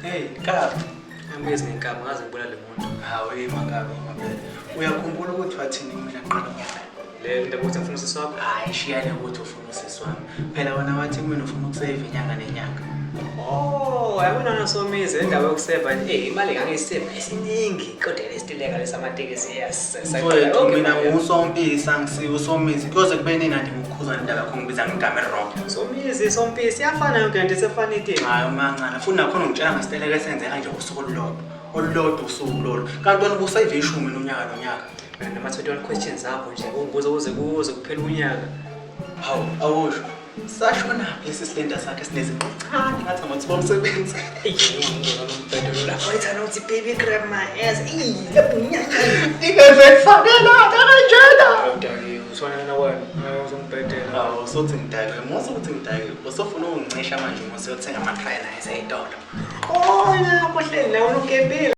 Hey, Nkabi. Angibizi ngenkabi ngaze ngibulale umuntu. Hawu, hey Mankabi ngempela. Uyakhumbula ukuthi wathini kumina ngiqala unyaka? Le ndaba ukuthi ngifuna usisi wakho. Hayi, shiya le ukuthi ufuna usisi wami. Phela wena wathi kumina ufuna ukusave inyanga nenyanga. Oh, yabona nosomizi indaba yokuseva nje. Eh, imali ngangiyiseva isiningi kodwa lesiteleka lesamatekisi iyasesa. Mfowethu mina ngusompisi angisiwo usomizi. Kuyoze kube nini andi ngikukhuza ndaba yakho ngibiza ngegama eliwrong. Somizi, sompisi iyafana yonke lento isefana itini. Hayi umancane, futhi nakhona ungitshela ngesiteleka esenzeka nje usuku olulodwa. Olulodwa usuku lolu. Kanti wena ubusave ishumi nonyaka nonyaka. Mina nama 21 questions akho nje ungibuza kuze kuphele unyaka. Hawu, awusho. Sashonaphi lesi silenda sakhe sinezinqocane ngathi amathuba omsebenzi. Lapho ethanda ukuthi baby grab my ass. Ey, lapho unyaka. Ingezefanela kanjena. Awudakiwe, uswana na wena. Uzongibhedela. Hawu, usuthi ngidakiwe. Musa ukuthi ngidakiwe. Usufuna ukungicisha manje uma usuyothenga ama-try nice ey'tolo. Oh, lapho hleli nawe ukepile.